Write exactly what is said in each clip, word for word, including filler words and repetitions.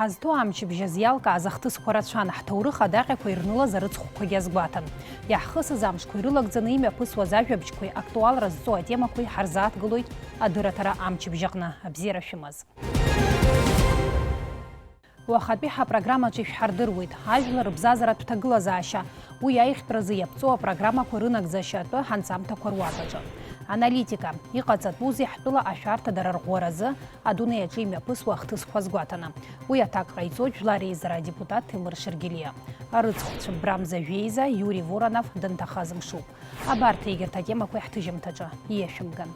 Ҳазҭоу амчыбжь азы иалкааз ахҭысқәа рацәан, ҳҭоурых адаҟьақәа ирнылаз арыцхәқәагьы азгәаҭан. Иаҳхысыз амшқәа ирылагӡаны имҩаԥысуаз ажәабжьқәеи актуалра зҵоу атемақәеи ҳарзааҭгылоит адырраҭара амчыбжь аҟны. Абзиара шәымаз! Уахатәи ҳапрограммаҿы ишәҳардыруеит ажәлар рыбзазаратә ҭагылазаашьа, уи аиӷьтәразы иаԥҵоу апрограммақәа рынагӡашьа атәы ҳанҵамҭақәа руакаҿы. Аналитика, иҟаҵатәузеи ҳтәыла ашәарҭа дара рӷәӷәаразы адунеи аҿы имҩаԥысуа ахҭысқәа азгәаҭаны. Уи аҭак ҟаиҵоит Жәлар Реизара адепутат Ҭемыр Шергелиа. Арыцхә Цәыббрамза жәеиза Иури Воронов дынҭахаз мшуп. Абарҭ егьырҭ атемақәа ҳҭыжьымҭаҿы ииашәымган.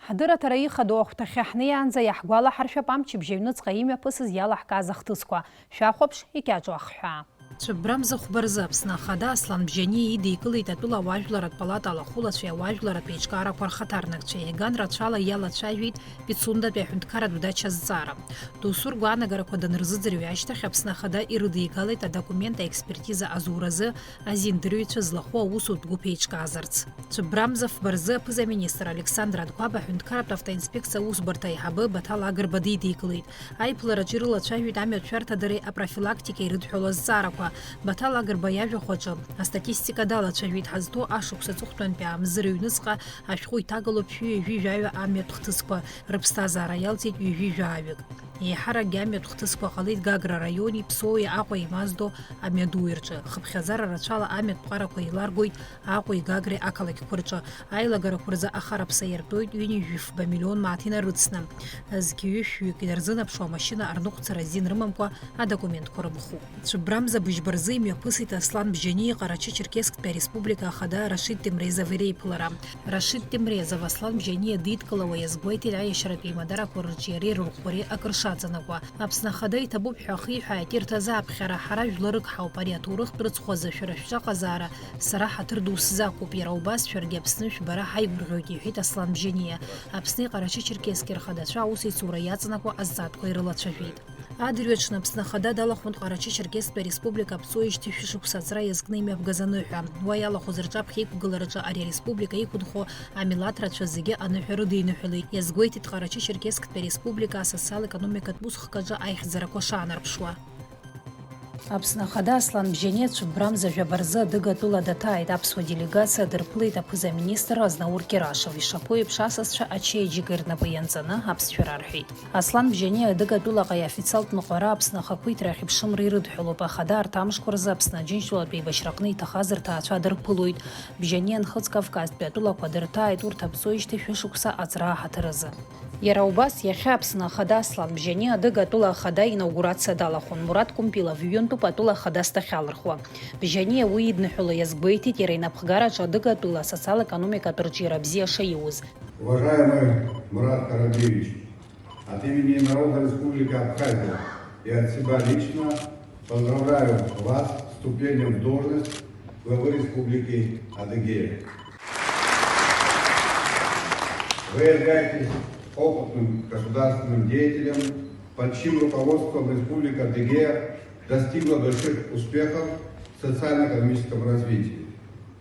Ҳдырраҭара ихадоу ахәҭахьы ҳнеиаанӡа иаҳгәалаҳаршәап амчыбжь аҩныҵҟа имҩаԥысыз иалаҳкааз ахҭысқәа. Шәахәаԥш, икьаҿу ахҳәаа. Цәыббрамза хәба рзы Аԥсны Ахада Аслан Бжьаниа идикылеит атәыла ауаажәларратә палата алахәылацәеи ауаажәларратә еиҿкаарақәа рхаҭарнакцәеи, еганрацәала иалацәажәеит Пицундатәи аҳәынҭқарратә дача азҵаара. Досу ргәаанагарақәа данырзыӡырҩы ашьҭахь, Аԥсны Ахада ирыдигалеит адокумент аекспертиза азуразы азиндырҩцәа злахәу аусутә гәыԥ еиҿкаазарц. Цәыббрамза фба рзы аԥыза-министр Александр Адгәаба аҳәынҭқарратә автоинспекциа аусбарҭа аиҳабы Баҭал Агрба дидикылеит. Аиԥылараҿы ирылацәажәеит амҩатәшәарҭадареи апрофилактикеи ирыдҳәалоу азҵаарақәа. Баҭал Агрба иажәахә аҿы астатистика далацәажәеит ҳазҭоу ашықәс аҵыхәтәантәи аамзы рыҩныҵҟа ашәҟәы иҭагалоуп шәи ҩажәи жәаҩа амҩатә хҭысқәа, рыԥсҭазаара иалҵит ҩажәи жәаҩык. Еиҳаракгьы амҩатә хҭысқәа ҟалеит Гагра араиони Ԥсоуи Аҟәеи Мазду амҩадуи рҿы. Хыԥхьаӡара рацәала амҩатә ԥҟарақәа еиларгоит Аҟәеи Гагреи ақалақьқәа рҿы. Аилагарақәа рзы ахараԥса иартәоит ҩынҩажәи фба миллион мааҭ инарыцны. Зқьи ҩышәҩык инарзынаԥшуа амашьына арныҟәцара азин рымамкәа адокументқәа рымхуп. Цәыббрамза быжьба рзы имҩаԥысит Аслан Бжьаниеи Ҟарачы-Черкессктәи ареспублика ахада Рашид Темрезов иреиԥылара. Рашид Темрезов Аслан Бжьаниа дидкылауа иазгәеиҭеит аиашьаратә еимадарақәа рырҿиареи рырӷәӷәареи акыр шаҵанакуа. Аԥсны Ахада иҭабуп ҳәа ахиҳәааит ирҭаз аԥхьара, ҳара жәларык ҳауп, ари аҭоурыхтә рыцхәазы шәара шәҿаҟазаара сара ҳаҭыр ду сзақәуп, иара убас шәаргьы Аԥсны шәбара ҳаигәырӷьоит, иҳәеит Аслан Бжьаниа. Аԥсни Ҟарачы-Черкесски рхадацәа аусеицура иаҵанакуа азҵаатәқәа ирылацәажәеит. Адырҩаҽны Аԥсны Ахада далахәын Ҟарачы-Черкесктәи Ареспублика аԥҵоижьҭеи шәышықәса аҵра иазкны имҩаԥгаз аныҳәа. Уа иалахәыз рҿаԥхьа иқәгылараҿы ари ареспублика иқәынхо амилаҭрацәа зегьы аныҳәа рыдиныҳәалеит, иазгәеиҭеит Ҟарачы-Черкесктәи Ареспублика асоциал-економикатә усхкаҿы аихьӡарақәа шаанарԥшуа. Аԥсны Ахада Аслан Бжьаниа Цәыббрамза жәаба рзы Адыгатәыла даҭааит. Аԥсуа делегациа дырԥылеит аԥыза-министр Азнаур Кьарашов. Ишаԥу еиԥш, асасцәа ачеиџьыка рнапы ианҵаны аԥсшәа рарҳәеит. Аслан Бжьаниа Адыгатәылаҟа иофициалтә ныҟәара Аԥсны ахақәиҭра ахьыԥшымра ирыдҳәалоуп. Ахада арҭ амшқәа рзы Аԥсны Аџьынџьтәылатә еибашьраҟны иҭахаз рҭаацәа дырԥылоит. Бжьаниа Нхыҵ Кавказтәи атәылақәа дырҭааит, урҭ аԥҵоижьҭеи шәышықәса аҵра аҳаҭыр азы. Иара убас, иахьа Аԥсны Ахада Аслан Бжьаниа Адыгатәыла Ахада инаугурациа далахәын. Мурат Кәымпилов ҩынтәуп атәыла ахадас дахьалырхуа. Бжьаниа уи идныҳәало иазгәеиҭеит иара инапхгараҿы Адыгатәыла асоциал-економикатә рҿиара бзиа шаиуз. Уважаемый Мурат Карабиевич, от имени народа Республики Абхазия и от себя лично поздравляю вас с вступлением в должность главы Республики Адыгея. Вы являетесь опытным государственным деятелем, под чьим руководством Республика Адыгея достигла больших успехов в социально-экономическом развитии.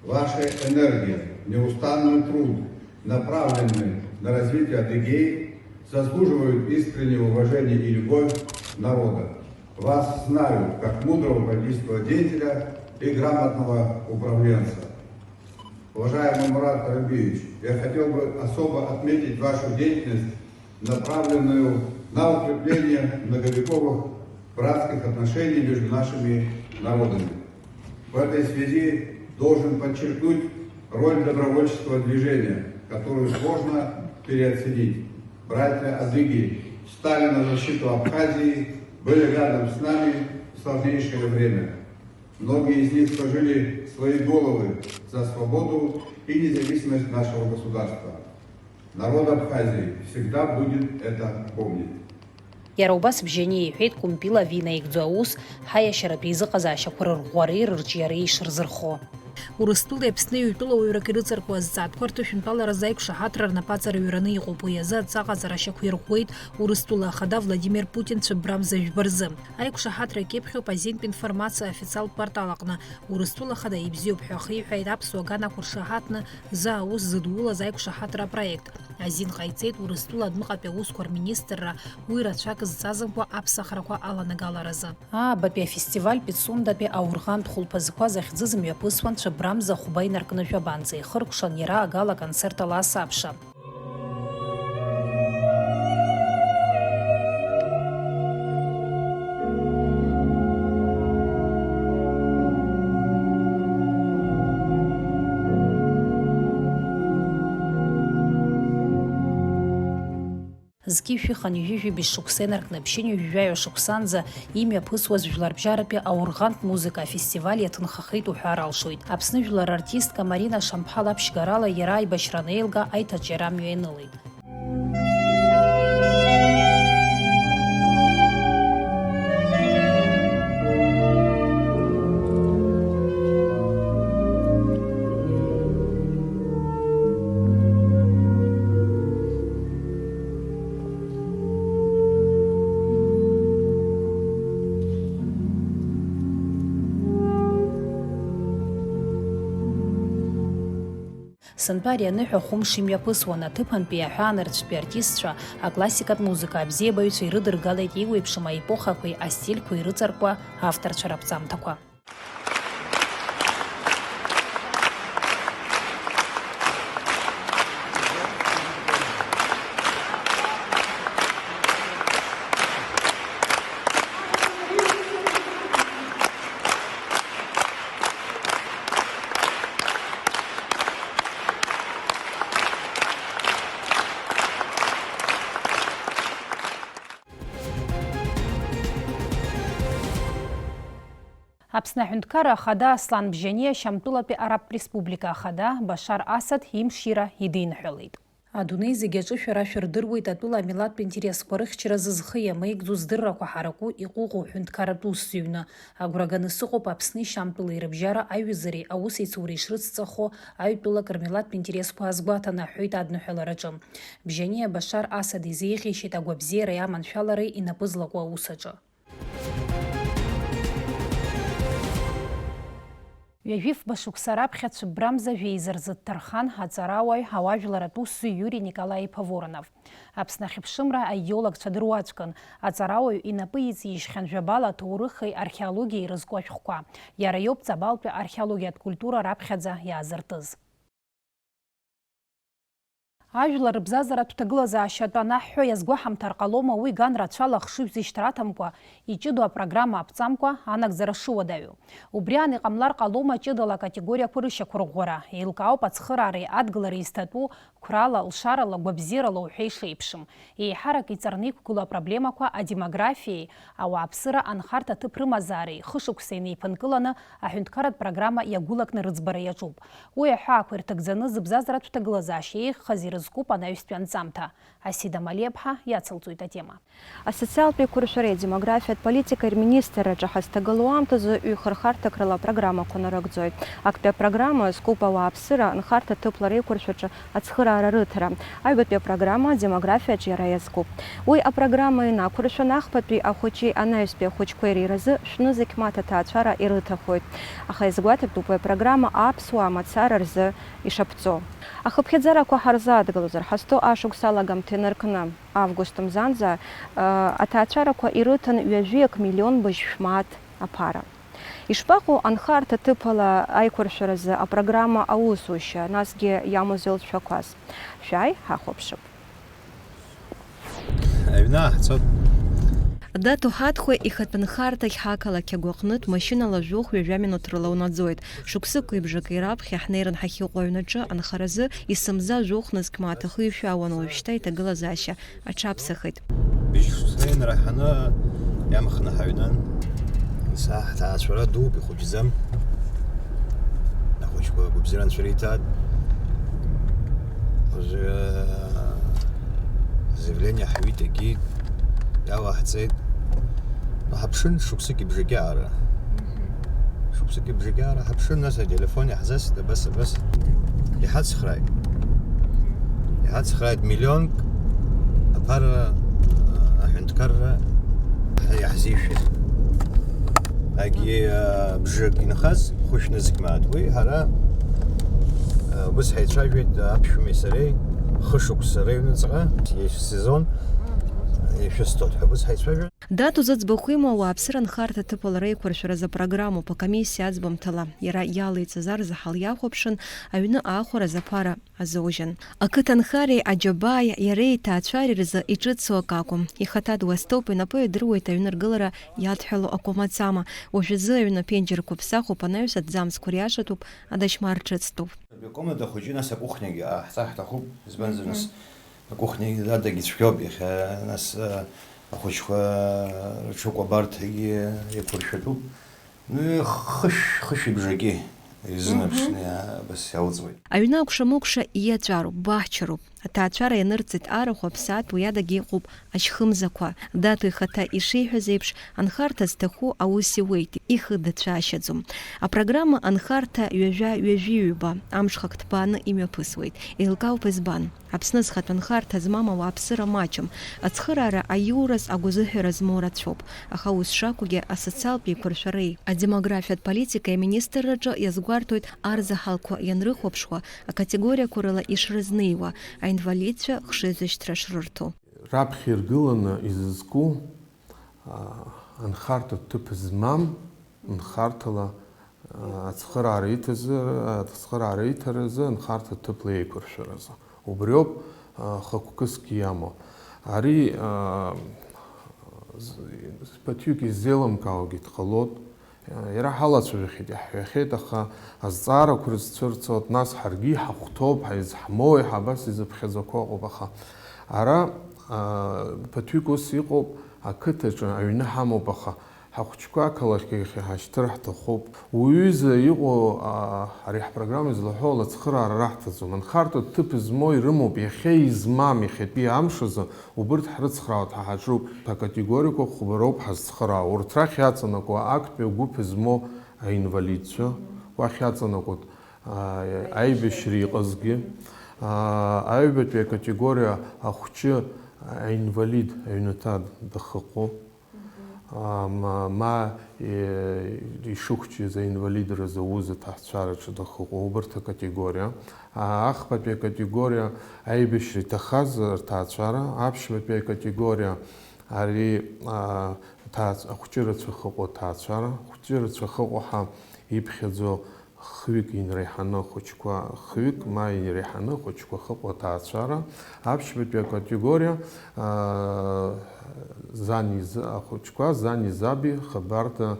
Ваша энергия, неустанный труд, направленный на развитие Адыгеи, заслуживают искреннего уважения и любовь народа. Вас знают как мудрого политического деятеля и грамотного управленца. Уважаемый Мурат Карабиевич, я хотел бы особо отметить вашу деятельность, направленную на укрепление многовековых братских отношений между нашими народами. В этой связи должен подчеркнуть роль добровольческого движения, которую сложно переоценить. Братья адыги встали на защиту Абхазии, были рядом с нами в сложнейшее время. Многие из них сложили свои головы за свободу и независимость нашего государства. Народ Абхазии всегда будет это помнить. Иара убас Бжьаниа иҳәеит Кәымпилов инаигӡо аус ҳаиашьаратә еизыҟазаашьақәа рырӷәӷәареи рырҿиареи ишырзырхо. Урыстәылеи Аԥсни ҩтәыла уаҩрак ирыҵаркуа азҵаатәқәа рҭышәынтәаларазы аиқәшаҳаҭра рнапаҵара ҩраны иҟоуп. Уи азы адҵаҟаҵара шьақәирӷәӷәеит Урыстәыла Ахада Владимир Путин Цәыббрамза жәба рзы. Аиқәшаҳаҭра кьыԥхьуп азинтә информациа аофициалтә портал аҟны. Урыстәыла Ахада ибзиоуп ҳәа ахиҳәааит аԥсуа аган ақәыршаҳаҭны заа аус зыдулаз аиқәшаҳаҭра апроект. Азин ҟаиҵеит Урыстәыла адәныҟатәи аусқәа рминистрра уи рацәак зҵазымкуа аԥсахрақәа аланагаларазы. Аабатәи афестиваль Пицундатәи аурӷантә хәылԥазқәа захьӡыз мҩаԥысуан цәыббрамза хәба инаркны жәабанӡа ихыркәшан иара агала концерт ала асабша. Зқьи жәшәи хынҩажәи жәибжь шықәса инаркны ԥшьынҩажәи жәаҩа шықәсанӡа имҩаԥысуаз жәларбжьаратәи аурӷантә музыка афестиваль иаҭынхахеит уҳәар алшоит. Аԥсны жәлар артистка Марина Шамԥал аԥшьгарала иара аибашьра анеилга аиҭаҿиара амҩа ианылеит. Сынтәа ари аныҳәа хәымш имҩаԥысуан, аҭыԥантәи аҳәаанырцәтәи артистцәа, аклассикатә музыка абзиабаҩцәа ирыдыргалеит еиуеиԥшым аепохақәеи астильқәеи рыҵаркуа авторцәа раԥҵамҭақәа. Аԥсны Аҳәынҭқарра Ахада Аслан Бжьаниа Шьамтәылатәи Арабтә Республика Ахада Башар Асад имшира идиныҳәалеит. Адунеи зегьы аҿы шәара шәырдыруеит атәыла амилаҭтә интересқәа рыхьчаразы зхы иамеигӡо, здыррақәа ҳараку, иҟәыӷоу ҳәынҭқарратә усзуҩны. Агәра ганы сыҟоуп Аԥсни Шьамтәылеи рыбжьара аҩызареи аусеицуреи шрыцҵахо аҩтәылак рмилаҭтә интересқәа азгәаҭаны, аҳәоит адныҳәалараҿы. Бжьаниа Башар Асад изеиӷьеишьеит агәабзиареи аманшәалареи инапы злаку аус аҿы. Ҩажәифба шықәса раԥхьа цәыббрамза жәеиза рзы дҭархан аҵарауаҩ, ауаажәларатә усзуҩ Иури Николаи-иԥа Воронов. Аԥсны ахьыԥшымра аидеологцәа дыруаӡәкын, аҵарауаҩ инапы иҵижьхьан жәабала аҭоурыхи археологиеи ирызку ашәҟәқәа. Иара иоуп Ҵабалтәи археологиатә культура раԥхьаӡа иаазыртыз. Ажәлар рыбзазаратә ҭагылазаашьа атәы анаҳҳәо, иазгәаҳамҭар ҟалома, уи ган рацәала ахшыҩзышьҭра аҭамкәа, иҷыдоу апрограмма аԥҵамкәа анагӡара шыуадаҩу. Убри аан иҟамлар ҟалома ҷыдала акатегориақәа рышьақәырӷәӷәара? Еилкаауп ацхыраареи адгылареи зҭатәу қәрала, лшарала, гәабзиарала уҳәа ишеиԥшым. Еиҳарак иҵарны иқәгылоу апроблемақәа адемографиеи ауааԥсыра анхарҭа аҭыԥ рымазаареи хышықәса инеиԥынкыланы аҳәынҭқарратә программа иагәылакны рыӡбара иаҿуп. Уи аҳәаақәа ирҭагӡаны зыбзазаратә ҭагылазаашьа еиӷьхаз ирызкуп анаҩстәи анҵамҭа. Асида Малиаԥҳа иацылҵоит атема. Асоциалтә еиқәыршәареи адемографиатә политикеи рминистрраҿы ҳазҭагылоу аамҭазы ҩхырхарҭак рыла апрограммақәа нарыгӡоит. Актәи апрограмма иазкуп ауааԥсыра анхарҭа ҭыԥла реиқәыршәаҿы ацхыраара рыҭара, аҩбатәи апрограмма адемографиаҿ иара иазкуп. Уи апрограмма инақәыршәаны ахԥатәи ахәыҷи анаҩстәи ахәыҷқәеи реиразы шәнызқь мааҭ аҭаацәара ирыҭахоит. Аха иазгәаҭатәуп уи апрограмма аԥсуаа мацара рзы ишаԥҵоу. Ахыԥхьаӡарақәа ҳарзааҭгылозар, ҳазҭоу ашықәс алагамҭа инаркны, август мзанӡа, ы, аҭаацәарақәа ирыҭан ҩажәи ак миллион быжь шәмааҭ аԥара. Ишԥаҟоу анхарҭа ҭыԥала аиқәыршәаразы апрограмма аусушьа, насгьы иамоузеи лҵшәақәас? Шәааи, ҳахәаԥшып. Аҩны ааҳцоит. Даҭо Ҳаҭхәа ихатә нхарҭахь ҳақалақь агәаҟнытә машьынала жәохә ҩажәа минуҭ рыла унаӡоит. Шықәсыки бжаки раԥхьа ҳнеирын ҳахьыҟоу аҩнаҿы анхаразы есымза жәохә нызқь мааҭ ахы ишәаауан, уажәшьҭа иҭагылазаашьа аҽаԥсахит. Быжь шықәса инраҳаны иамхны ҳаҩнан. Ес ҳҭаацәара дууп, ихәыҷӡам. Ахәыҷқәа агәабзиара анцәа ириҭааит. Уажәы заявление ҳҩит, егьи иалаҳҵеит. Ну, ҳаԥшын шықәсыки бжаки аара. Шықәсыки бжаки аара ҳаԥшын, нас ателефон иаҳзасит, абас, абас. Иҳацхрааит. Иҳацхрааит миллионк аԥара, аҳәынҭқарра иаҳзишәеит. Агьи, а, бжак инхаз хәышә нызқь мааҭ. Уи ҳара, а, ус ҳаицәажәеит аԥшәмеи сареи, Хышықәса рыҩныҵҟа, есезон ишәысҭоит ҳәа бызҳаицәажәо. Даҭо зыӡбахә имоу ауааԥсыра анхарҭа ҭыԥ алара еиқәыршәаразы апрограммоуп, акомиссиа аӡбамҭала иара иалеиҵаз арзаҳал иахәаԥшын, аҩны аахәара азаԥара азоужьын. Ақыҭанхареи аџьабааи иареи иҭаацәареи рзы иҿыцу акакәым. Ихаҭа дуасҭоуп, инапы иадыруеит аҩны ргылара иадҳәало акәамаҵама. Уажәазы аҩны аԥенџьырқәа ԥсахуп, анаҩс аҭӡамцқәа риашатәуп, адашьма рҿыцтәуп. Абри акомната хәыҷы, нас акухниагьы ҟаҳҵар ҳҭахуп, избанзар, нас, мгм, акухниагьы адагьы цәгьоуп, иахьа, нас, а, ахәыҷқәа рҽыкәабарҭагьы еиқәыршәатәуп. Ну, хышә, хышәибжаки ирзынаԥшны, мгм, иа-, абас иалҵуеит. Аҩны акәша-мыкәша иаҵәароуп, баҳчароуп. Аҭаацәара ианырҵеит арахә, аԥсаатә, уи адагьы иҟоуп ашьхымзақәа. Даҭо ихаҭа ишиҳәаз еиԥш, анхарҭа зҭаху аус иуеит, ихы дацәаашьаӡом. Апрограмма анхарҭа ҩажәа-ҩажәи ҩба амҽхак ҭбааны имҩаԥысуеит. Еилкаауп избан. Аԥсны зхатә анхарҭа змам ауааԥсыра маҷым. Ацхыраара аиураз агәазыҳәара змоу рацәоуп. Аха ус шакәугьы, асоциалтә еиқәыршәареи адемографиатә политикеи аминистрраҿы иазгәарҭоит арзаҳалқәа ианрыхәаԥшуа, акатегориақәа рыла ишрызнеиуа, аинвалидцәа хшыҩзышьҭра шрырҭо. Раԥхьа иргыланы изызку, а, анхарҭа ҭыԥ змам, нхарҭала, а, ацхыраара иҭазы, ацхыраара иҭаразы, анхарҭа ҭыԥла еиқәыршәаразы. Убриоуп, а, хықәкысгьы иамоу. Ари, а, з-, з-, ԥыҭҩык изеилымкаауагьы дҟалоит. Иара ҳалацәажәахьеит, иаҳҳәахьеит, аха азҵаарақәа рызцәырҵуеит, нас ҳаргьы иҳахәҭоуп, ҳаизҳмоуи, ҳабас изыԥхьаӡақәо ыҟоуп, аха ара, а, ԥыҭҩык ус иҟоуп, ақыҭаҿы аҩны ҳамоуп, аха ҳахәыҷқәа ақалақь ахь иҳашьҭыр ҳҭахуп. Уҩыза иҟоу, а, ари ҳпрограмма излаҳәо алацхыраара раҳҭаӡом. Анхарҭа ҭыԥ змоу ирымоуп, иахьа измам, иахьатәи амш азы убырҭ ҳрыцхраауеит, ҳа ҳаҿуп. Акатегориақәа хәба роуп ҳазцхыраауа. Урҭ рахь иаҵанакуа актәи агәыԥ змоу аинвалидцәа, уахь иаҵанакуеит, а, аибашьра иҟазгьы. А, аҩбатәи акатегориа ахәҷы аинвалид аҩнаҭа дахыҟоуп. А, ма, ма, е, ишыхәҷыз аинвалидра зауз аҭаацәараҿы дахыҟоуп, убарҭ акатегориа. А, ахԥатәи акатегориа аибашьра иҭахаз рҭаацәара, аԥшьбатәи акатегориа ари, а, ҭаац-, ахәҷы рацәа ахьыҟоу аҭаацәара, ахәҷы рацәа ахьыҟоу ҳәа иԥхьаӡо хҩык инреиҳаны ахәыҷқәа, хҩык ма иреиҳаны ахәыҷқәа ахьыҟоу аҭаацәара, аԥшьбатәи акатегориа, аа, зани з-, ахәыҷқәа, зани заби хабарҭа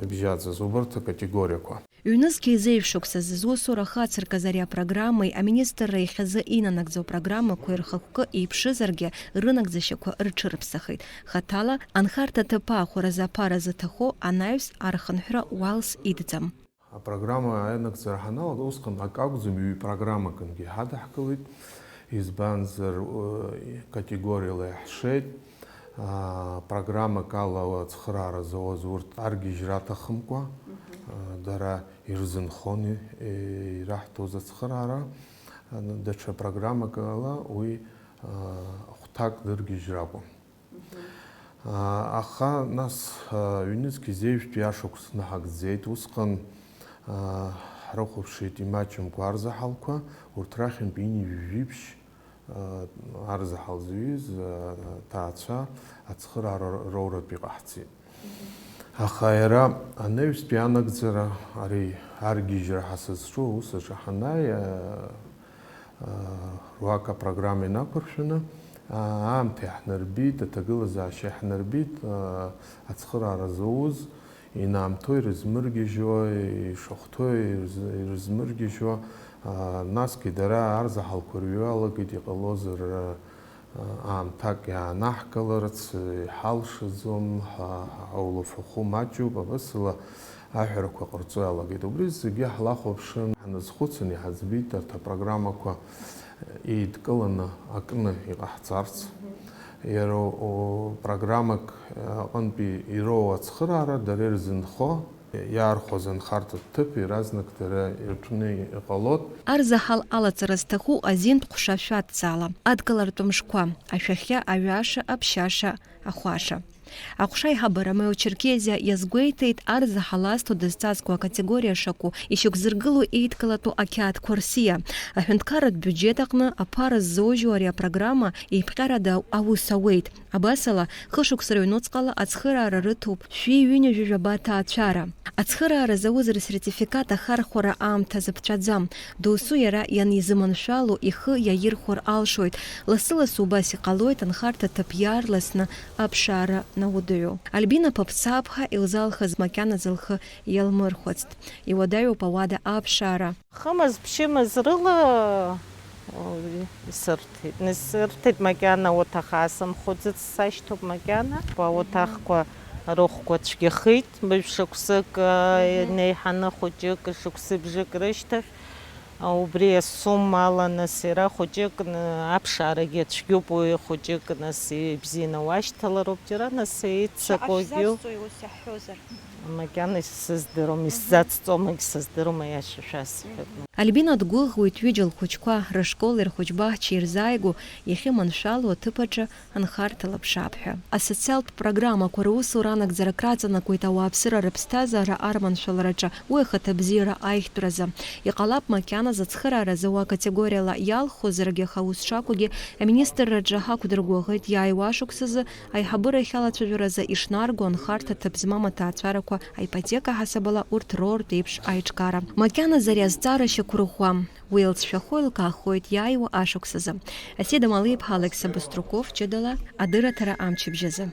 ибжьаӡыз, убарҭ акатегориақәа. Ҩнызқьи зеижә шықәса зызусура ахы ацыркыз ари апрограммеи аминистрра иахьазы инанагӡо апрограммақәеи рхықәкы еиԥшызаргьы, рынагӡашьақәа рҽырԥсахит. Хаҭала анхарҭа ҭыԥ аахәаразы аԥара зыҭаху анаҩс архынҳәра уалс идӡам. Апрограмма аинагӡара ҳаналага, усҟан акы акәӡам, ҩ-программакынгьы ҳадаҳкылеит, избанзар, ы, категориала иаҳшеит, а, программак ала ацхыраара зауаз урҭ аргьежьра аҭахымкәа, мгм, а, дара ирзынхон, и-, ираҳҭоз ацхыраара, а, даҽа программак ала уи, а, ахәҭак дыргьежьракәын. Мгм. Аа, аха нас, аа, ҩнызқь зеижәтәи ашықәс наҳагӡеит. Усҟан, аа, ҳрыхәаԥшит имаҷымкәа арзаҳалқәа, урҭ рахьынтә ҩынҩажәи жәиԥшь, аа, арзаҳал зҩыз, аа, ҭаацәа ацхыраара роуратә иҟаҳҵеит. Мгм. Аха иара анаҩстәи анагӡара, ари аргьежьра ҳа сызҿу аус аҿы ҳанааи, аа, Руак апрограмма инақәыршәаны, аа, аамҭа иаҳнарбеит, аҭагылазаашьа иаҳнарбеит, аа, ацхыраара зауз, инаамҭоу ирызмыргьежьуа, ишахәҭоу ирыз-, ирызмыргьежьуа, аа, насгьы дара арзаҳалқәа рҩы алагеит, иҟалозар, аа, аамҭак иаанаҳкыларц, иҳалшаӡом, ҳа-, ҳаулафахәы маҷуп, абасала аҳәарақәа ҟарҵо иалагеит. Убри зегьы ҳлахәаԥшын, ҳназхәыцын, иҳаӡбеит арҭ апрограммақәа еидкыланы акны иҟаҳҵарц. Иара у-, программак аҟынтәи ироуа ацхыраара дара ирзынхо, иаархәаз анхарҭа ҭыԥ иаразнак дара ирҭәны иҟалоит. Арзаҳал алаҵара зҭаху азинтә ҟәша шәадҵаала, адкылартә мшқәа, ашәахьа, аҩаша, аԥшьаша, ахәаша. Аҟәша аиҳабыра Мео-Черкезиа иазгәеиҭеит, арзаҳал азҭо дызҵазкуа акатегориа шаку, ишьақәзыргыло еидкылатәу ақьаадқәа рсиа. Аҳәынҭқарратә биуџьет аҟны аԥара ззоужьуа ари апрограмма еиԥҟьарада аус ауеит. Абасала, хышықәса рыҩнуҵҟала ацхыраара рыҭоуп шәи ҩынҩажәи жәаба ҭаацәара. Ацхыраара зауз рсертификат ахархәара аамҭа зыԥҵәаӡам. Досу иара ианизыманшәало, ихы иаирхәар алшоит. Лассы-лассы убас иҟалоит, анхарҭа ҭыԥ иаарласны аԥшаара наудыҩу. Альбина Ԥаԥцаԥҳа илзалхыз макьаназы лхы иалмырхәацт. Иуадаҩуп ауада аԥшаара. Хымыз-ԥшьымыз рыла, ой, исырҭеит. Исырҭеит макьана ауаҭах аасымхәыцыц, сашьҭоуп макьана. Ауаҭахқәа рыхәқәа цәгьахеит, быжә шықәсык, а, инеиҳаны хәыҷык, шықәсыбжак рышьҭахь, а, убри асумма ала, нас, иара хәыҷык, н-, аԥшаарагьы цәгьоуп, уи хәыҷык, нас, ибзианы уашьҭалароуп, џьара, нас, иццакуагьы. Макьана исыздыруам, исзацҵомагь сыздыруам, аиаша шәасҳәап. Альбина дгәыӷуеит ҩыџьа лхәыҷқәа рышкол ирхәыҷбаҳча ирзааигәоу иахьыманшәалоу аҭыԥ аҿы анхарҭа лаԥшаап ҳәа. Асоциалтә программақәа русура анагӡара краҵанакуеит ауааԥсыра рыԥсҭазаара арманшәалараҿы, уи ахаҭабзиара аиӷьтәразы. Иҟалап макьаназы ацхыраара зауа акатегориала иалхузаргьы, аха ус шакәугьы аминистрраҿы ҳақәдыргәыӷит иааиуа ашықәсазы аиҳабыра иахьалацәажәаразы ишнарго анхарҭа ҭыԥ змам аҭаацәарақәа аипотека ҳасабала урҭ роуртә еиԥш аиҿкаара. Макьаназы ари азҵаара шьақәырӷәӷәам. Уи лҵшәахо илкаахоит иааиуа ашықәсазы. Асида Малиԥҳа, Алықьса Быструков, ҷыдала адырраҭара амчыбжьазы.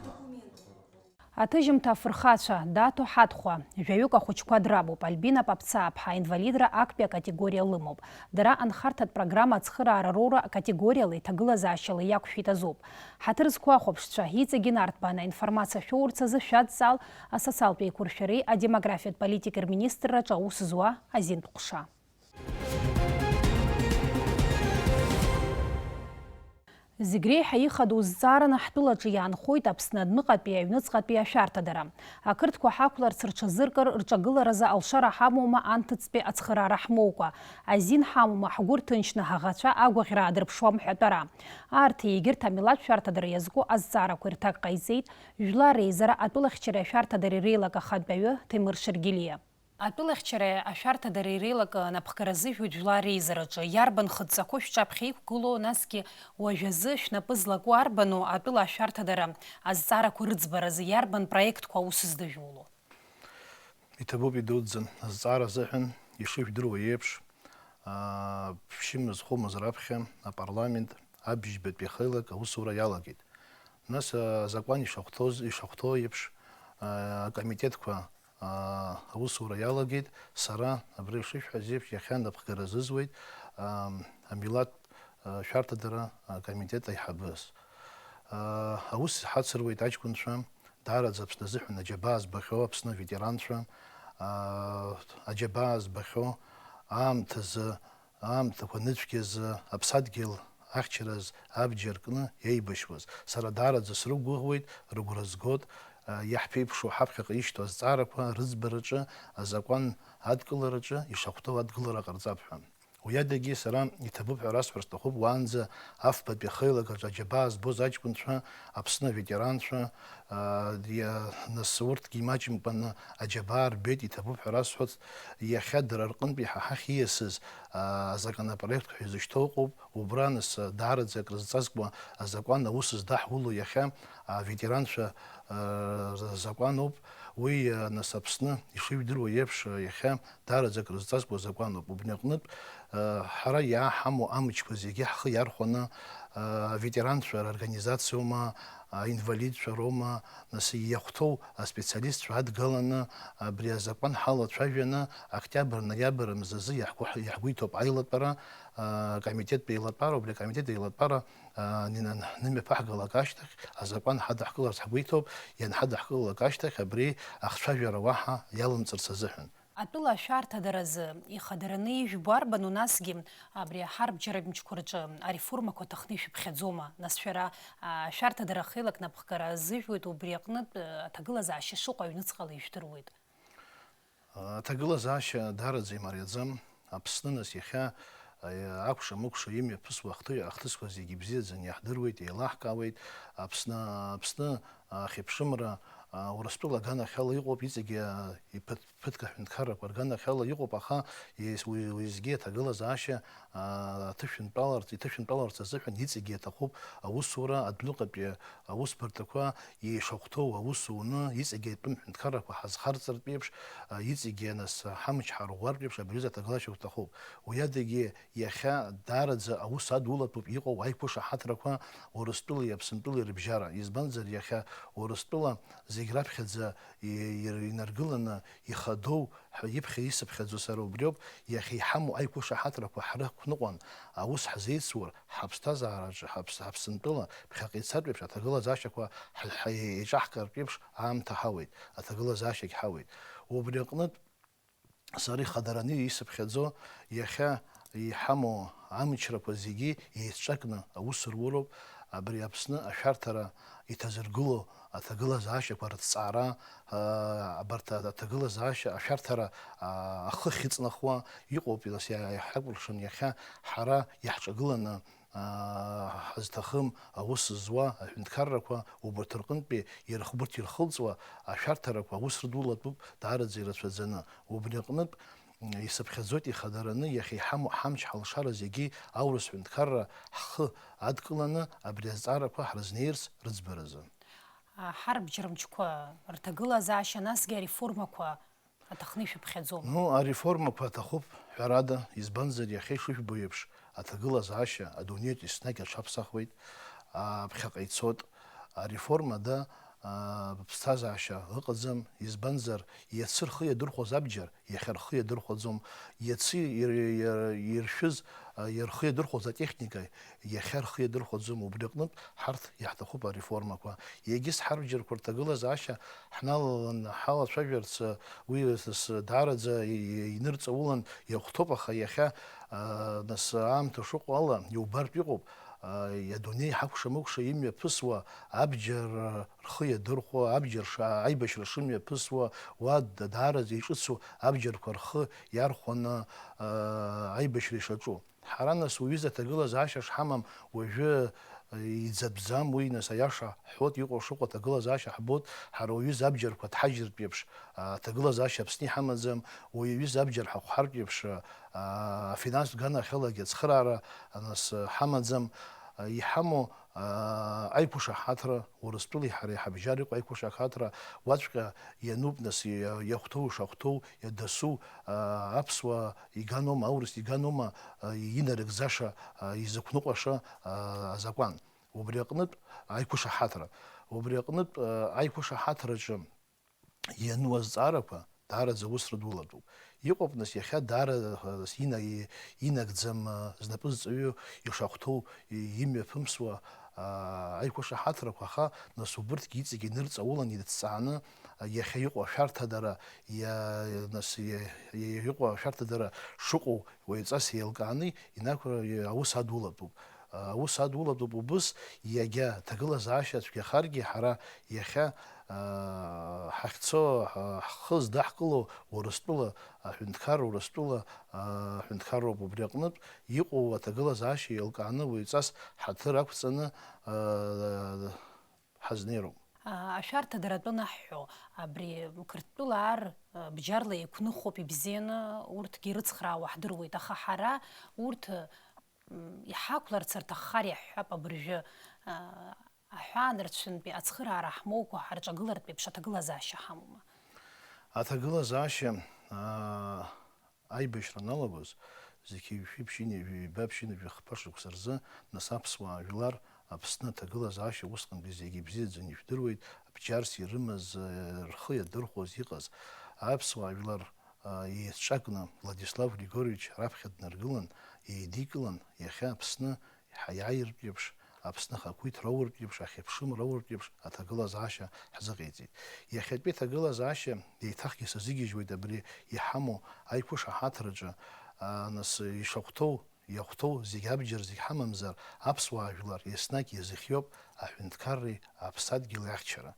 Аҭыжьымҭа афырхацәа, Даҭо Ҳаҭхәа, жәаҩык ахәыҷқәа драбуп, Альбина Папцааԥҳа аинвалидра актәи акатегориа лымоуп. Дара анхарҭатә программа ацхыраара роура акатегориала иҭагылазаашьала иақәшәеит азоуп. Ҳаҭыр зқәу ахәаԥшцәа, иҵегьы инарҭбааны аинформациа шәоурц азы шәадҵаал асоциалтә еиқәыршәареи адемографиатә политикеи рминистрраҿы аус зуа азинтә ҟәша. Зегь реиҳа ихадоу зҵаараны ҳтәылаҿы иаанхоит Аԥсны адәныҟатәи аҩныҵҟатәи ашәарҭадара. Ақырҭқәа ҳақәларц рҽазыркыр, рҿагыларазы алшара ҳамоума анҭыҵтәи ацхыраара ҳмоукәа, азин ҳамоума ҳгәы рҭынчны ҳаӷацәа агәаӷьра аадырԥшуам ҳәа атәара. Арҭ егьырҭ амилаҭ шәарҭадара иазку азҵаарақәа ирҭак ҟаиҵеит Жәлар реизара атәылахьчареи ашәарҭадареи реилак ахантәаҩы Ҭемыр Шергелиа. Атәылахьчареи ашәарҭадареи реилак анапхгара азыжәуеит Жәлар реизараҿы. Иарбан хыдҵақәоу шәҿаԥхьа иқәгылоу, насгьы уажәазы шәнапы злаку арбану атәыла ашәарҭадара азҵаарақәа рыӡбаразы иарбан проектқәа аус здыжәуло? Иҭабуп идуӡӡан, азҵаара азыҳәан, ишыжәдыруа еиԥш, аа, ԥшьымыз-хәымыз раԥхьа апарламент абжьбатәи ахеилак аусура иалагеит. Нас, аа, азакәан ишахәҭоз, ишахәҭоу еиԥш, аа, акомитетқәа, аа, аусура иалагеит. Сара, абра ишышәҳәаз еиԥш, иахьа напхгара азызуеит, аа, амилаҭ, аа, шәарҭадара акомитет аиҳабыс. Аа, аус ҳацыруеит аҷкәынцәа, даараӡа Аԥсны азыҳәан аџьабаа збахьоу Аԥсны аветеранцәа, аа, аџьабаа збахьоу аамҭазы, аамҭақәа ныцәгьазы, аԥсадгьыл ахьчараз абџьар кны иеибашьуаз. Сара даараӡа срықәгәыӷуеит, рыгәра згоит, аа, иаҳԥеиԥшу ҳаԥхьаҟа ишьҭоу азҵаарақәа рыӡбараҿы, азакәан адкылараҿы ишахәҭоу адгылара ҟарҵап ҳәа. Уи адагьы сара иҭабуп ҳәа расҳәар сҭахуп, уаанӡа афбатәи ахеилак аҿы аџьабаа збоз аҷкәынцәа, Аԥсны аветеранцәа, аа, иа-, нас урҭгьы имаҷымкәаны аџьабаа рбеит, иҭабуп ҳәа расҳәоит. Иахьа дара рҟынтәи ҳа ҳахь ииасыз, аа, азаконопроект ҳәа изышьҭоу ыҟоуп, убра нас, даараӡа акрызҵазкуа азакәан аус здаҳуло иахьа аветеранцәа, аа, рзакәаноуп. Уи, аа, нас Аԥсны ишыжәдыруа еиԥш, иахьа даараӡа акрызҵазкуа азакәаноуп. Убри аҟнытә, э, ҳара иааҳамоу амчқәа зегьы ҳхы иархәаны, э, аветеранцәа рорганизациоума, аинвалидцәа роума, нас иахәҭоу аспециалистцәа адгаланы, абри азакәан ҳалацәажәаны, октиабр, ноиабр мзазы иаҳгәы-, иаҳгәеиҭоуп аилатәара, э, акомитеттә еилатәара, убри акомитет еилатәара, э, нина-, нымҩаԥаҳгалак ашьҭахь азакәан ҳадаҳкыларц ҳгәеиҭоуп, ианҳадаҳкылалак ашьҭахь абри ахцәажәара уаҳа иалымҵырц азыҳәан. Атәыла ашәарҭадаразы ихадараны ижәбо арбану, насгьы абри аҳарбџьаратә мчқәа рҿы ареформақәа аҭахны ишәыԥхьаӡома? Нас шәара, а, ашәарҭадара ахеилак напхгара азыжәуеит, убри аҟнытә, а, аҭагылазаашьа шыҟоу аҩныҵҟала ижәдыруеит. Аҭагылазаашьа даараӡа имариаӡам. Аԥсны нас иахьа, а, акәша-мыкәша имҩаԥысуа ахҭы-, ахҭысқәа зегьы ибзиаӡаны иаҳдыруеит, еилаҳкаауеит. Аԥсны, Аԥсны ахьыԥшымра, а, Урыстәыла аганахьала иҟоуп, иҵегьы, а, иԥыҭ-, ԥыҭк аҳәынҭқаррақәа рганахьала иҟоуп, аха уи-, уеизгьы аҭагылазаашьа, а, аҭышәынтәаларц, иҭышәынтәаларц азыҳәан иҵегьы иаҭахуп аусура, адәныҟатәи аусбарҭақәа ишахәҭоу аус уны, иҵегьы атәым ҳәынҭқаррақәа ҳазхарҵартә еиԥш, а, иҵегьы нас ҳамч ҳарӷәӷәартә еиԥш абри аҩыза аҭагылазаашьа уҭахуп. Уи адагьы, иахьа даараӡа аус адулатәуп иҟоу аиқәышаҳаҭрақәа Урыстәылеи Аԥсынтәылеи рыбжьара. Избанзар, иахьа Урыстәыла зегь раԥхьаӡа и-, ир-, инаргыланы ихадоу ҳәа иԥхьа исыԥхьаӡо сара убриоуп, иахьа иҳамоу аиқәышаҳаҭрақәа ҳрықәныҟәан, аус ҳзеицур, ҳаԥсҭазаараҿы, ҳаԥс-, ҳаԥсынтәыла ԥхьаҟа ицартә еиԥш аҭагылазаашьақәа ҳа-, ҳа-, еиҿаҳкаартә еиԥш аамҭа ҳауеит, аҭагылазаашьагь ҳауеит. Убри аҟнытә, сара ихадараны исыԥхьаӡо, иахьа иҳамоу амчрақәа зегьы еицҿакны аус руроуп. Абри Аԥсны ашәарҭара иҭазыргыло аҭагылазаашьақәа рыҭҵаара, аа, абарҭ аҭагылазаашьа ашәарҭара, аа, ахы ахьыҵнахуа иҟоуп, нас иа-, иаҳакәыршан иахьа ҳара иаҳҿагыланы, аа, ҳазҭахым аус зуа аҳәынҭқаррақәа убарҭ рҟынтәи ирх-, убарҭ ирхылҵуа ашәарҭарақәа аус рыдулатәуп даараӡа ирацәаӡаны. Убри аҟнытә, м, исыԥхьаӡоит ихадараны иахьа иҳамоу ҳамч-ҳалшара зегьы аурыс ҳәынҭқарра ҳхы адкыланы абри азҵаарақәа ҳрызнеирц рыӡбаразы. А, ҳарбџьармчқәа рҭагылазаашьа, насгьы ареформақәа аҭахны ишәыԥхьаӡома? Ну, ареформақәа аҭахуп, ҳәарада, избанзар, иахьа ишыжәбо еиԥш, аҭагылазаашьа адунеиаҿ еснагь аҽаԥсахуеит, а, ԥхьаҟа ицоит. Ареформа ада, а, ԥсҭазаашьа ыҟаӡам, избанзар, иацы рхы иадырхәоз абџьар иахьа рхы иадырхәаӡом, иацы ир-, ир-, иршәыз, а, рхы иадырхәоз атехника иахьа рхы иадырхәаӡом, убри аҟнытә ҳарҭ иаҳҭахуп ареформақәа. Егьыс ҳарбџьарқәа рҭагылазаашьа ҳналалан ҳалацәажәарц, уи, с-, даараӡа и-, и-, инырҵаулан иахәҭоуп, аха иахьа, а, нас аамҭа шыҟоу ала иубартә иҟоуп, а, адунеи ҳакәша-мыкәша имҩаԥысуа абџьар рхы иадырхәо, абџьар ша-, аибашьра шымҩаԥысуа, уа да-, даараӡа иҿыцу абџьарқәа рхы иархәаны, а, аибашьра ишаҿу. Ҳара, нас, уҩыза аҭагылазаашьа шҳамам уажәы, э, иӡатәӡам уи, нас, аиаша ҳҳәоит, иҟоу шыҟоу аҭагылазаашьа ҳбоит, ҳара уаҩыза абџьарқәа дҳажьыртә еиԥш, а, аҭагылазаашьа Аԥсны иҳамаӡам, уаҩ иҩыза абџьар ҳахәҳартә еиԥш, а, афинанстә ганахьалагьы ацхыраара, а, нас, ҳамаӡам, а, иҳамоу, а, аиқәышаҳаҭра, Урыстәылеи ҳареи ҳабжьара иҟоу аиқәышаҳаҭра уаҵәҟьа иануп, нас, иа-, иахәҭоу, ишахәҭоу, иадасу, а, аԥсуа иганоума, аурыс иганоума, а, инарыгӡаша, а, изықәныҟәаша, а, азакәан. Убри аҟнытә аиқәышаҳаҭра. Убри аҟнытә, а, аиқәышаҳаҭраҿы иану азҵаарақәа даараӡа ус рыдулатәуп. Иҟоуп, нас, иахьа даара, а, ина-, и-, инагӡам, а, знапы зҵаҩу ишахәҭоу, и-, имҩаԥымсуа, а, аиқәышаҳаҭрақәа, аха, нас, убырҭгьы иҵегь инырҵаулан, ирыҭҵааны, а, иахьа иҟоу ашәарҭадара, иа-, нас, иа-, иа-, иҟоу ашәарҭадара шыҟоу уаҩҵас еилкааны инақәра-, аус адулатәуп. Аус адулатәуп убыс, иагьа ҭагылазаашьа цәгьахаргьы, ҳара иахьа, аа, ҳахьцо, ҳа-, ҳхы здаҳкыло Урыстәыла аҳәынҭқарра, Урыстәыла, аа, аҳәынҭқарроуп. Убри аҟнытә иҟоу аҭагылазаашьа еилкааны уаҩҵас ҳаҭыр ақәҵаны, аа, ҳазнеироуп. А, ашәарҭадаратәы анаҳҳәо, абри Қырҭтәыла ар, а, бџьарла еиқәныхоуп, ибзианы урҭгьы ирыцхраауа ҳдыруеит, аха ҳара урҭ, м, иҳақәларц рҭаххар иаҳҳәап абыржәы, а, аҳәаанырцәынтәи ацхыраара ҳмоукәа ҳарҿагылартә еиԥш аҭагылазаашьа ҳамоума? Аҭагылазаашьа, аа, аибашьра аналагоз, зқьи жәшәи ԥшьынҩажәи ҩба ԥшьынҩажәи хԥа шықәса рзы, нас, аԥсуаа жәлар Аԥсны аҭагылазаашьа усҟангьы зегьы ибзиаӡаны ижәдыруеит, абџьарс ирымаз, э, рхы иадырхәоз иҟаз. Аԥсуаа жәлар, а, еицҿакны Владислав Григорьевич раԥхьа днаргылан, еидикылан, иахьа Аԥсны ҳаиааиртә еиԥш, Аԥсны ахақәиҭ роуртә еиԥш, ахьыԥшым роуртә еиԥш аҭагылазаашьа ҳзыҟаиҵеит. Иахьатәи аҭагылазаашьа еиҭахгьы сазыгьежьуеит абри иҳамоу аиқәышаҳаҭраҿы, а, нас, ишахәҭоу, иахәҭоу зегь абџьар зегь ҳамамзар, аԥсуаа жәлар еснагь иазыхиоуп аҳәынҭқарреи аԥсадгьыли ахьчара.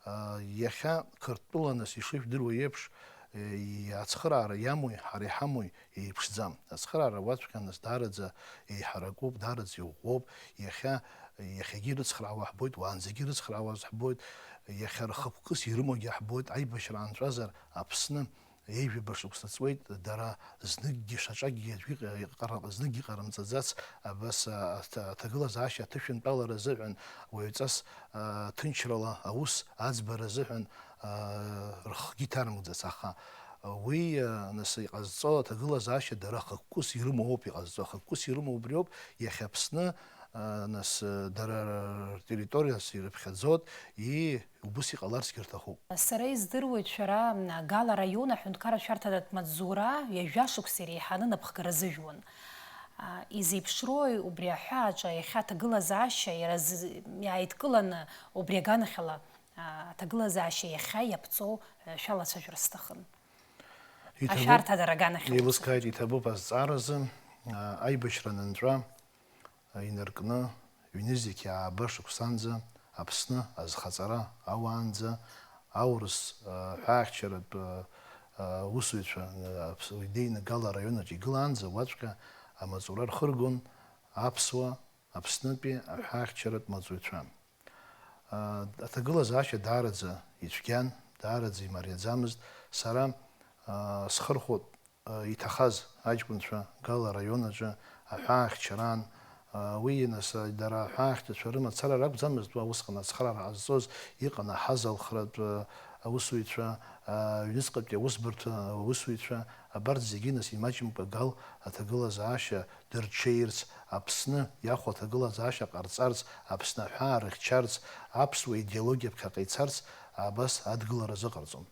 А, иахьа Қырҭтәыла, нас, ишыжәдыруа еиԥш, е, ацхыраара иамои, ҳара иҳамои еиԥшӡам. Ацхыраара уаҵәҟьа, нас, даараӡа еиҳаракуп, даараӡа иӷәӷәоуп. Иахьа, Иахьагьы ирыцхраауа ҳбоит, уаанӡагьы ирыцхраауаз ҳбоит, иахьа рхықәкыс ирымоугьы ҳбоит, аибашьра аанҵәазар, Аԥсны ҩажәаба шықәса ҵуеит, дара зныкгьы шаҿакгьы аӡәы иҟа-, иҟара-, зныкгьы иҟарымҵаӡац, абас, а, аҭ-, аҭагылазаашьа аҭышәынтәалара азыҳәан, уаҩҵас, а, ҭынчрала аус аӡбара азыҳәан, а, рхгьы иҭарымкӡац, аха уи, а, нас иҟазҵо аҭагылазаашьа дара ахықәкыс ирымоу ауп иҟазҵо, ахықәкыс ирымоу убриоуп, иахьа Аԥсны, а, нас, а, дара ртерриториас ирыԥхьаӡоит, ии, убыс иҟаларцгьы рҭахуп. Сара издыруеит, шәара, Гала араион аҳәынҭқарра шәарҭадатә маҵзура ҩажәа шықәса иреиҳаны напхгара зыжәуан. А, изеиԥшрои убри аҳәааҿы иахьа аҭагылазаашьа иара зы-, иааидкыланы убри аганахьала, а, аҭагылазаашьа иахьа иаԥҵоу, а, шәалацәажәар сҭахын. Иҭабуп, ашәарҭадара аганахьала. Еилыскааит, иҭабуп азҵааразы, а, аибашьра анынҵәа, инаркны, ҩнызқь ааба шықәсанӡа Аԥсны азхаҵара ауаанӡа аурыс, а, ҳәаахьчаратә, а, а, усуҩцәа, а, Аԥс-, идеианы Гала араион аҿы игылаанӡа уаҵәҟьа амаҵура рхыргон аԥсуа, Аԥснытәи аҳәаахьчаратә маҵуҩцәа. А, аҭагылазаашьа даараӡа ицәгьан, даараӡа имариаӡамызт. Сара, а, схырхәоит, а, иҭахаз аҷкәынцәа Гала араион аҿы аҳәаахьчараан, а, уи, нас, а, дара аҳәаахьчацәа рымацара ракәӡамызт уа усҟан ацхыраара ҟазҵоз, иҟан аҳазалхратә, а, аусуҩцәа, а, аҩныҵҟатәи аусбарҭа аусуҩцәа, абарҭ зегьы, нас, имаҷымкәа Гал аҭагылазаашьа дырҽеирц, Аԥсны иахәо аҭагылазаашьа ҟарҵарц, Аԥсны аҳәаа рыхьчарц, аԥсуа идеологиа ԥхьаҟа ицарц, абас адгылара азыҟарҵон.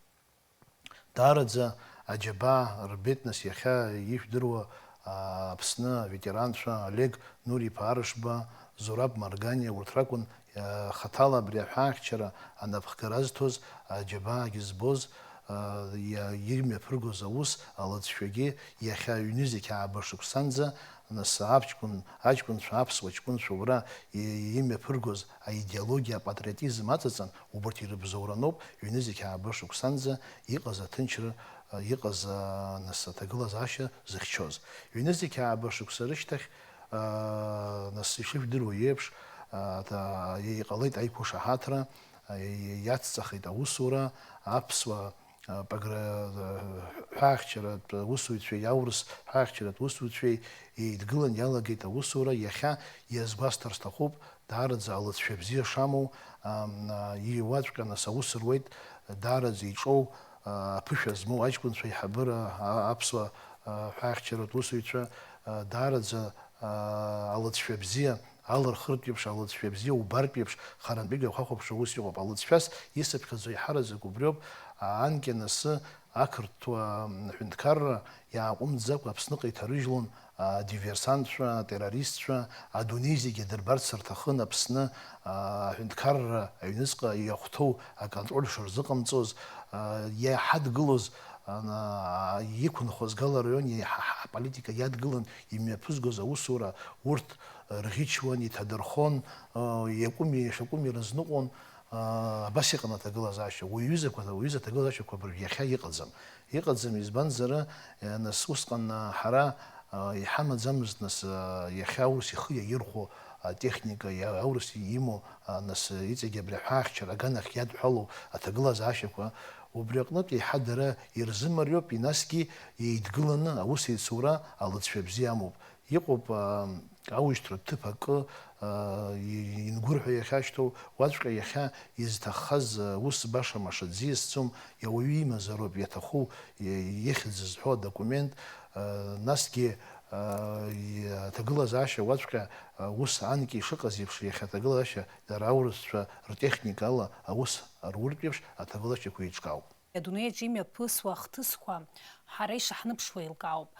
Даараӡа аџьабаа рбеит, нас, иахьа ижәдыруа, а, Аԥсны аветеранцәа Олег Нури-иԥа Арышба, Зураб Марганиа, урҭ ракәын, а, хаҭала абри аҳәаахьчара анапхгара азҭоз, аџьабаагьы збоз, а, иа-, имҩаԥыргоз аус алыҵшәагьы иахьа ҩнызқь ааба шықәсанӡа, нас, аԥшәма, аҷкәынцәа, аԥсуа ҷкәынцәа убра и-, имҩаԥыргоз аидеологиа, апатриотизм аҵаҵан, убарҭ ирыбзоураноуп ҩнызқь ааба шықәсанӡа иҟаз аҭынчра, а, иҟаз, а, нас, аҭагылазаашьа зыхьчоз. Ҩнызқь ааба шықәса рышьҭахь, а, нас, ишыжәдыруа еиԥш, а, та-, иҟалеит аиқәышаҳаҭра, а, иацҵахеит аусура, аԥсуа, а, пагра-, а, ҳәаахьчаратә усуҩцәеи аурыс ҳәаахьчаратә усуҩцәеи еидгылан иалагеит аусура. Иахьа иазгәасҭар сҭахуп, даараӡа алыҵшәа бзиа шамоу, ам, а, иуаҵәҟьа, нас, аус руеит, даараӡа иҿоу, а, аԥышәа змоу аҷкәынцәа аиҳабыра, а, аԥсуа, а, ҳәаахьчаратә усуҩцәа, а, даараӡа, а, алыҵшәа бзиа, алырхыртә еиԥш, алыҵшәа бзиа убартә еиԥш, харантәигьы ахәахәаԥшра ус иҟоуп. Алыҵшәас исыԥхьаӡо еиҳараӡак убриоуп, а, анкьа анасы ақырҭуа, м, ҳәынҭқарра иааҟәымҵӡакәа Аԥсныҟа иҭарыжьлон, а, диверсантцәа, атеррористцәа, адунеи зегьы адырбарц рҭахын Аԥсны, а, аҳәынҭқарра аҩныҵҟа иахәҭоу аконтроль шырзыҟамҵоз, а, иаҳадгылоз, а, иқәынхоз Гала араион иаҳа-, ҳа-, ҳаполитика иадгылан имҩаԥызгоз аусура урҭ рӷьычуан, иҭадырхон, а, иакәыми, шакәыми рызныҟәон, а, абас иҟан аҭагылазаашьа. Уи аҩызақәа, уи аҩыза аҭагылазаашьақәа абыржә иахьа иҟаӡам. Иҟаӡам, избанзар, а, нас усҟан, а, ҳара, а, иҳамаӡамызт, нас, а, иахьа аурыс ихы иаирхәо атехника, иа-, аурыс имоу, а, нас, а, иҵегь абри аҳәаахьчара аганахь иадҳәалоу аҭагылазаашьақәа, убри аҟнытә еиҳа дара ирзымариоуп, насгьы еидгыланы аус еицура алыҵшәа бзиа амоуп. Иҟоуп, аа, аушьҭратә ҭыԥ акы, аа, и-, ингәырҳәа иахьашьҭоу, уаҵәҟьа иахьа изҭаххаз, аа, ус баша-маша ӡиасӡом, иауаҩы имазароуп иаҭаху, и-, ихьӡ зҳәо адокумент, аа, насгьы, аа, и-, аҭагылазаашьа уаҵәҟьа, аа, ус анкьа ишыҟаз еиԥш, иахьа аҭагылазаашьа дара аурысцәа ртехникала аус руртә еиԥш аҭагылазаашьақәа еиҿкаауп. Адунеи аҿы имҩаԥысуа ахҭысқәа ҳара ишаҳныԥшуа еилкаауп.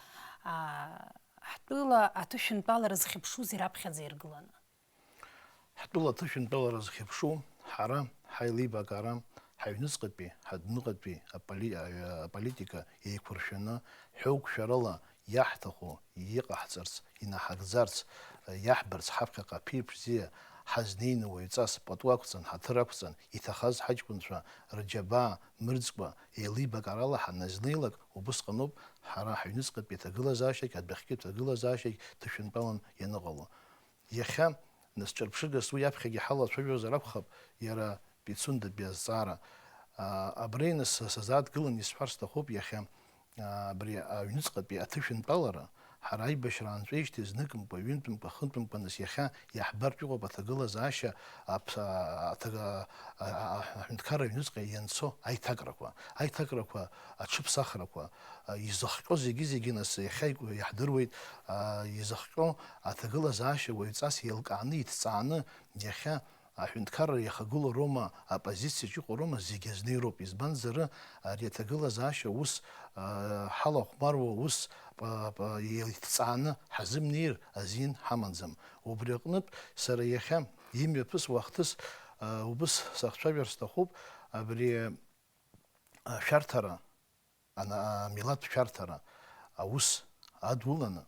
Аа, Ҳтәыла аҭышәынтәалара зхьыԥшузеи раԥхьаӡа иргыланы? Ҳтәыла аҭышәынтәалара зхьыԥшу, ҳара, ҳаилибакаара, ҳаҩныҵҟатәи, ҳадәныҟатәи аполи-, аҩ-, аполитика еиқәыршәаны, ҳәоуқәшәарала иаҳҭаху иҟаҳҵарц, инаҳагӡарц, иаҳбарц ҳаԥхьаҟа аԥеиԥш бзиа, ҳазнеины уаҩҵас пату ақәҵан, ҳаҭыр ақәҵан, иҭахаз ҳаҷкәынцәа рџьабаа мырӡкәа, еилибакаарала ҳаназнеилак, убысҟаноуп ҳара ҳаҩныҵҟатәи аҭагылазаашьагь, адәахьтәи аҭагылазаашьагь ҭышәынтәалан ианыҟало. Иахьа, Нас ҿырԥшыгас уи аԥхьагьы ҳалацәажәозар акәхап, иара Пицундатәи азҵаара. Абри нас сазааҭгыланы исҳәар сҭахуп иахьа, абри аҩныҵҟатәи аҭышәынтәалара, ҳара аибашьра аанҵәеижьҭеи зныкымкәа, ҩынтәымкәа, хынтәымкәа, нас иахьа иаҳбартә иҟоуп аҭагылазаашьа аԥ-, а-, аҭага-, а-, а-, аҳәынҭқарра аҩныҵҟа ианцо аиҭакрақәа, аиҭакрақәа аҽыԥсахрақәа, а, изыхҟьо зегьы-зегьы нас иахьа ику-, иаҳдыруеит, а, изыхҟьо аҭагылазаашьа уаҩҵас еилкааны, иҭҵааны, иахьа аҳәынҭқарра иахагылоу роума, аоппозициаҿ иҟоу роума, зегьы азнеироуп. Избанзар, ари аҭагылазаашьа ус, а, ҳалахәмаруа, ус па-, па-, еиҭҵааны ҳазымнеир азин ҳамаӡам. Убри аҟнытә сара иахьа имҩаԥысуа ахҭыс, а, убыс сахцәажәар сҭахуп, абри ашәарҭара, ана-, амилаҭ шәарҭара аус адуланы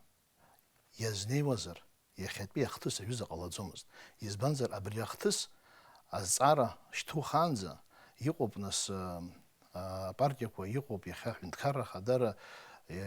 иазнеиуазар, иахьатәи ахҭыс аҩыза ҟалаӡомызт. Избанзар, абри ахҭыс азҵаара шьҭухаанӡа иҟоуп, нас, а, а, апартиақәа, иҟоуп иахьа аҳәынҭқарра ахадара, и-,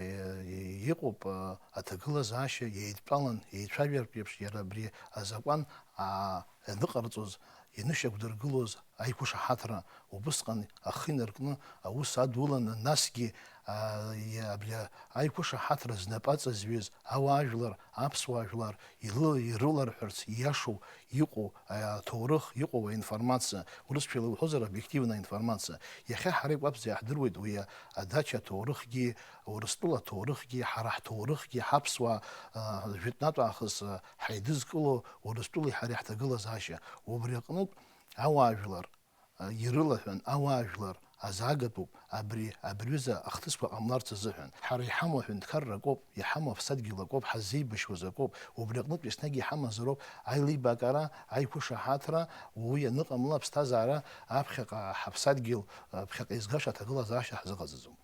и-, иҟоуп, а, аҭагылазаашьа еидтәалан, еицәажәартә еиԥш, иара абри азакәан, а, аныҟарҵоз, ианышьақәдыргылоз аиқәышаҳаҭра убысҟан ахы инаркны аус адуланы, насгьы, а, и-, абри аиқәышаҳаҭра знапы аҵазҩыз ауаажәлар, аԥсуаа жәлар илы-, ирыларҳәарц ииашоу иҟоу аҭоурых, иҟоу аинформациа, урысшәала иуҳәозар, объективная информация. Иахьа ҳара икәаԥӡа иаҳдыруеит уи адача аҭоурыхгьы, Урыстәыла аҭоурыхгьы, ҳара ҳҭоурыхгьы, ҳаԥсуаа, а, жәытәнатә аахыс, а, ҳаидызкыло Урыстәылеи ҳареи ҳҭагылазаашьа. Убри аҟнытә ауаажәлар, а, ирылаҳәан, ауаажәлар азаагатәуп абри, абри аҩыза ахҭысқәа ҟамларц азыҳәан. Ҳара иҳамоу аҳәынҭқарра акоуп, иҳамоу аԥсадгьыл акоуп, ҳаззеибашьуаз акоуп. Убри аҟнытә еснагь иҳамазароуп аилибакаара, аиқәышаҳаҭра, уи аныҟамла аԥсҭазаара аԥхьаҟа ҳаԥсадгьыл, а, ԥхьаҟа изгаша аҭагылазаашьа ҳзыҟаҵаӡом.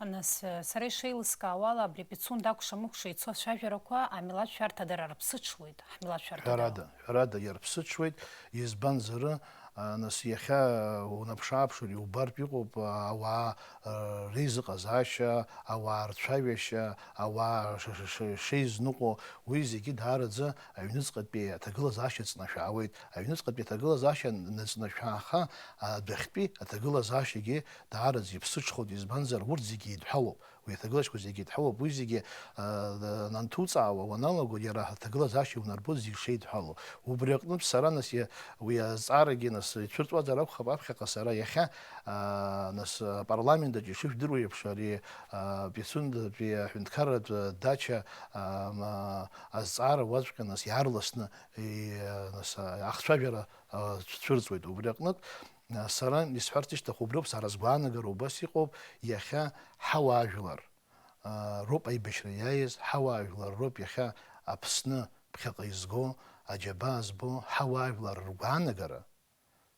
Нас, сара ишеилыскаауала, абри Пицунда акәша-мыкәша ицо ацәажәарақәа амилаҭ шәарҭадара рыԥсыҽуеит, ҳмилаҭ шәарҭадара. Ҳәарада, ҳәарада, иарԥсыҽуеит, избанзар, а, нас иахьа унаԥш-ааԥшыр иубартә иҟоуп, а, ауаа, а, реизыҟазаашьа, ауаа рцәажәашьа, ауаа ш-, ш-, ш-, шеизныҟәо, уи зегьы даараӡа аҩныҵҟатәи аҭагылазаашьа ҵнашәаауеит. Аҩныҵҟатәи аҭагылазаашьа наҵнашәааха, адәахьтәи аҭагылазаашьагьы даараӡа иԥсыҽхоит, избанзар, урҭ зегьы еидҳәалоуп. Уи аҭагылазаашьақәа зегьы еидҳәалоуп, уи зегьы, а, анҭуҵаауа уаналаго, иара аҭагылазаашьа унарбоит зегь шеидҳәалоу. Убри аҟнытә сара, нас, иа-, уи азҵаарагьы, нас, ицәырҵуазар акәхап, аԥхьаҟа сара иахьа, а, нас, апарламент аҿы ишыжәдыруа еиԥш, ари, а, Пицундатәи аҳәынҭқарратә дача, а, ма-, азҵаара уаҵәҟьа, нас, иаарласны, и-, нас, ахцәажәара, а, цәырҵуеит. Убри аҟнытә, а, сара исҳәарц исҭаху убриоуп, сара сгәаанагара убас иҟоуп, иахьа ҳауаажәлар, а, роуп аибашьра иааиз, ҳауаажәлар роуп иахьа Аԥсны ԥхьаҟа изго, аџьабаа збо, ҳауаажәлар ргәаанагара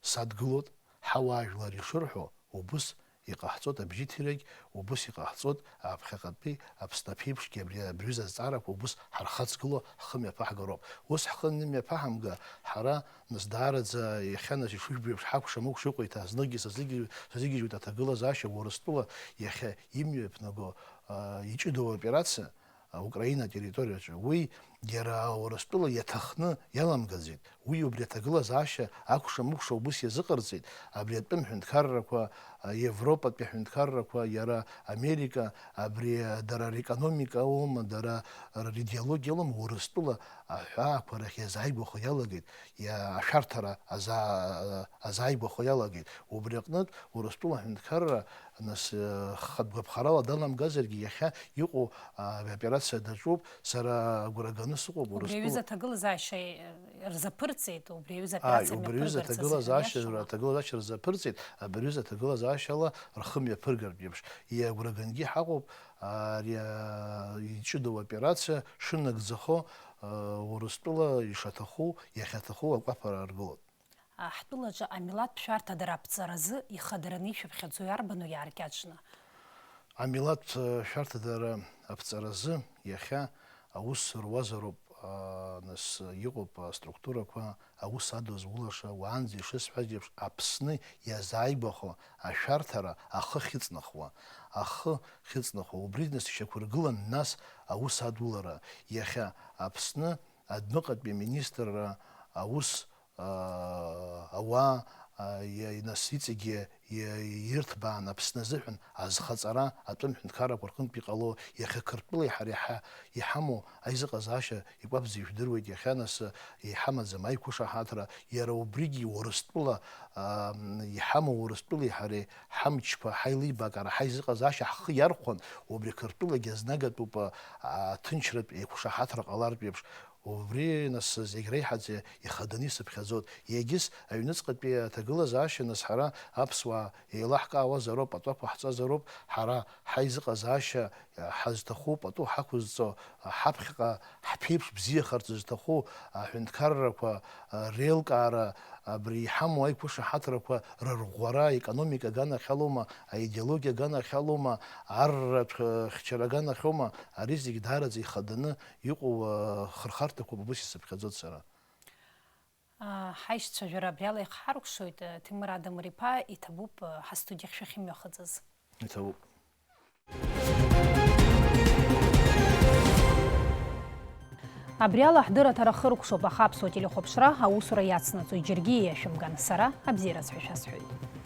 садгылоит, ҳауаажәлар ишырҳәо убыс иҟаҳҵоит абжьыҭирагь, убыс иҟаҳҵоит аԥхьаҟатәи Аԥсны аԥеиԥшгьы, абри, абри аҩыза азҵаарақәа убыс ҳархаҵгыло ҳхы мҩаԥаҳгароуп. Ус ҳхы анымҩаԥаҳамга, ҳара, нас, даараӡа иахьа, нас, ишыжәбо еиԥш, ҳакәша-мыкәша иҟоу иҭазныкгьы сазыгьы-, сазыгьежьуеит аҭагылазаашьа Урыстәыла иахьа имҩаԥнаго, а, иҷыдоу аоперациа, а, Украина атерриториаҿы. Уи иара Урыстәыла иаҭахны иаламгаӡеит. Уи убри аҭагылазаашьа акәша-мыкәша убыс иазыҟарҵеит. Абри атәым ҳәынҭқаррақәа, а, Европатәи ҳәынҭқаррақәа, иара Америка, абри, а, дара рекономика аума, дара ридеологиа аума, Урыстәыла аҳәаақәа рахь иазааигәахо иалагеит, иа-, ашәарҭара азаа-, азааигәахо иалагеит. Убри аҟнытә Урыстәыла аҳәынҭқарра, нас, э, хатә гәаԥхарала даламгазаргьы, иахьа иҟоу, а, аоперациа даҿуп, сара агәра ганы сыҟоуп. Убри Урыстәыла аҩыза аҭагылазаашьа, э, рзаԥырҵеит, убри аҩыза Ааи, аоперациа убри аҩыза мҩаԥыргарц азы, аҭагылазаашьа, иашоума? Аҭагылазаашьа рзаԥырҵеит, абри аҩыза аҭагылазаашьала рхы мҩаԥыргартә еиԥш. Иагәра гангьы ҳаҟоуп, ари, а, иҷыдоу аоперациа шынагӡахо, а, Урыстәыла ишаҭаху, иахьаҭаху акәаԥара аргылоит. Ҳтәылаҿы амилаҭтә шәарҭадара аԥҵаразы ихадараны ишәыԥхьаӡо иарбану иааркьаҿны? Амилаҭтә, э, шәарҭадара аԥҵаразы иахьа аус руазароуп, а, нас, иҟоуп аструктурақәа, аус адуз улаша, уаанӡа ишысҳәаз еиԥш, Аԥсны иазааигәахо ашәарҭара ахы ахьыҵнахуа, ахы ахьыҵнахуа, убри нас ишьақәыргылан нас аус адулара. Иахьа Аԥсны адәныҟатәи аминистрра, аус, аа, ауаа, аа, иа-, нас иҵегьы иа-, ирҭбаан Аԥсны азыҳәан азхаҵара, атәым ҳәынҭқаррақәа рҟынтә иҟало, иахьа Қырҭтәылеи ҳареи ҳа-, иҳамоу аизыҟазаашьа икәабзы ижәдыруеит, иахьа нас иҳамаӡам аиқәышаҳаҭра, иара убригьы Урыстәыла, аа, иҳамоу Урыстәылеи ҳареи ҳамчқәа, ҳаилибакаара, ҳаизыҟазаашьа ҳхы иархәан, убри Қырҭтәылагьы азнагатәуп, аа, аҭынчратә еиқәшаҳаҭра ҟалартә еиԥш. Убри, нас, зегь реиҳаӡа ихаданы исыԥхьаӡоит. Егьыс аҩныҵҟатәи аҭагылазаашьа, нас, ҳара аԥсуаа еилаҳкаауазароуп, пату ақәаҳҵазароуп, ҳара ҳаизыҟазаашьа ҳазҭаху, пату ҳақәызҵо, ҳаԥхьаҟа ҳԥеиԥш бзиахарц зҭаху аҳәынҭқаррақәа реилкаара, абри иҳамоу аиқәышаҳаҭрақәа рырӷәӷәара, аекономика аганахьалоума, аидеологиа аганахьалоума, арратә хьчара аганахьоума, ари зегь даараӡа ихаданы иҟоу, а, хырхарҭақәоуп, убас исыԥхьаӡоит сара. А, ҳаишьцәажәара абри ала ихҳаркәшоит, а, Ҭемыр Адамыр-иԥа, иҭабуп, а, ҳастудиахь шәахьымҩахыҵыз. Иҭабуп. Абри ала ҳдырраҭара хыркәшоуп, аха Аԥсуа телехәаԥшра аусура иацнаҵоит, џьаргьы иашәымган, сара абзиараз ҳәа шәасҳәоит.